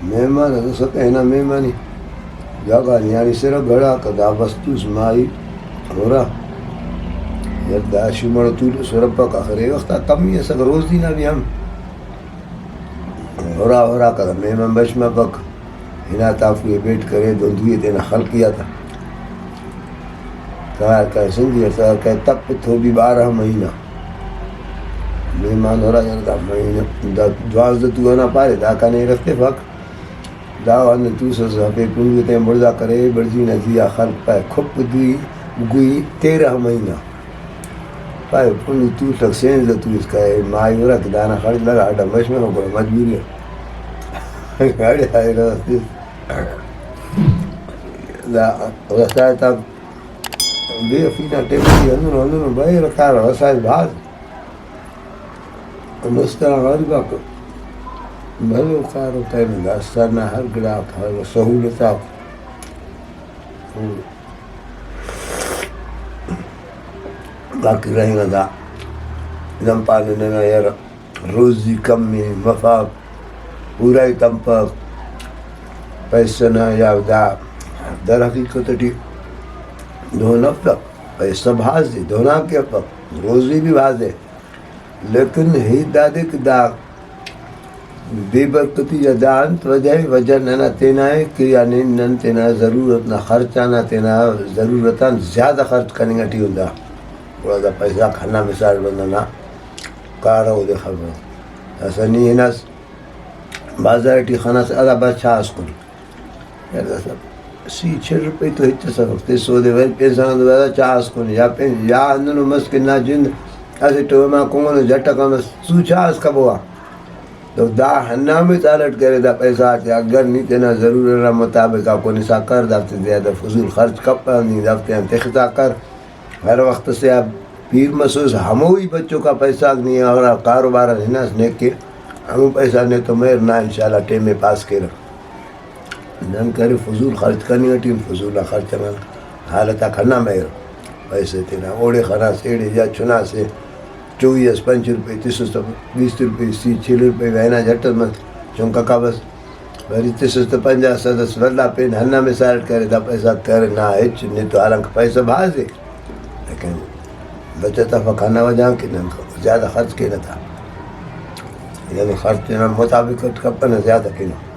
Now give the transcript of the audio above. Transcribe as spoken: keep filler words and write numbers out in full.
مہمان ہندسا تینا مہمانی جاگہ نیاڑی سرا گڑا کہ دا بس توس مائی ہورا۔ یار دا شمڑ تولوس ہرپک، آخر اے وخت آ کمی ئسک روزی نا بھی ہم۔ ہرا ہرا کہ دا مہمان بش مفک، ہنا تافوئے بیٹ کرے، دندوئے تینا خلقی آتا۔ کار کائے سندھی اٹ، کائے تپ تو بھی بارہ مہینہ۔ مہمان ہرا یار دا مہینہ، دا دوازدہ تو انا پارے، دا کنے رفتفک۔ دا ہندن توسس ہفے کنڈو تین بڑزا کرے، بڑزی نا زی آ خلق پائے کھپ دوئی گوئی تیرہ مہینہ۔ پائے کنڈو توسک سینزدہ تو اسکا اے مائی ورک دانا خڑک لگا اڈا مش میں گڑا مجبوری اے۔ اڑے آئے راستے۔ دا رسائے تا بے فینا ٹیمپو ہندن ہندن بھائی رکھا رسائے بھاز۔ مستران غریب آک بھلو کارو تینا داستان نا ہر گڑاک، ہر سہولت آک۔ باقی رہینگا دا نن پانہ ننا یار روزی کم ءِ، مفاک، پورائی تمپک، پیسہ نا یا دا در حقیقت ٹی دہن افک، پیسہ بھاز ءِ، دہناکہ افک، روزی بھی بھاز ءِ۔ لیکن ہیت دادے کہ دا بے برکتی یا دا انت وجہ ءِ؟ وجہ ننا تینا ءِ کہ یعنی نن تینا ضرورت نا خرچ آن، تینا ضرورت آن زیادہ خرچ کننگ ٹی ہوں دا۔ گڑا دا پیسہ غاک ہندا مثال بندغ نا کارہ اودے خبر۔ داسہ نی ہنس بازار ٹی خنس، ادا بس چا اس کن۔ یار داسہ سی چل روپے تو ہچ اس افک، تس اودے ویل پین سنگت ادا چا اس کن، یا پین یا ہندنو مس کہ نا جند اسہ ٹوما کنگنو جٹ اکان بس تو چا اس کبو آ۔ تو دا ہندا مثال اٹ کرے دا پیسہ غاتے، اگر نی تینا ضرورت نا مطابق آ کنسا کر، دافتے زیادہ فضول خرچ کپہ، نی دافتے آن تخسا کر۔ ہر وخت سے آ پیر مسوس، ہموئی بچوکا پیسہ غاک نی اگر کاروبار آن ہناس نیک کے، ہمو پیسہ نے تو مہر نا انشاءاللہ ٹائم ءِ پاس کیرہ۔ نن کرے فضول خرچ کننگ ٹی، فضول آ خرچ انگا حالت آک ہندا مہر۔ پیسہ تینا اوڑے خناس ایڑے یا چناسے، چوئی اس پنچ روپے تسس تہ بیست روپے سی چل روپے وینا جٹ اس مس چنککا بس۔ وری تسس تہ پنجاہ سد اس ولدا پین ہندا مثال کرے، دا پیسہ کرے نا ہچ نے تو حالانکہ پیسہ بھاز ءِ، لیکن بچت افک ہندا وجہ غان کہ نن زیادہ خرچ کینہ تا، یعنی خرچ تینا مطابق اٹ کپنہ زیادہ کینہ۔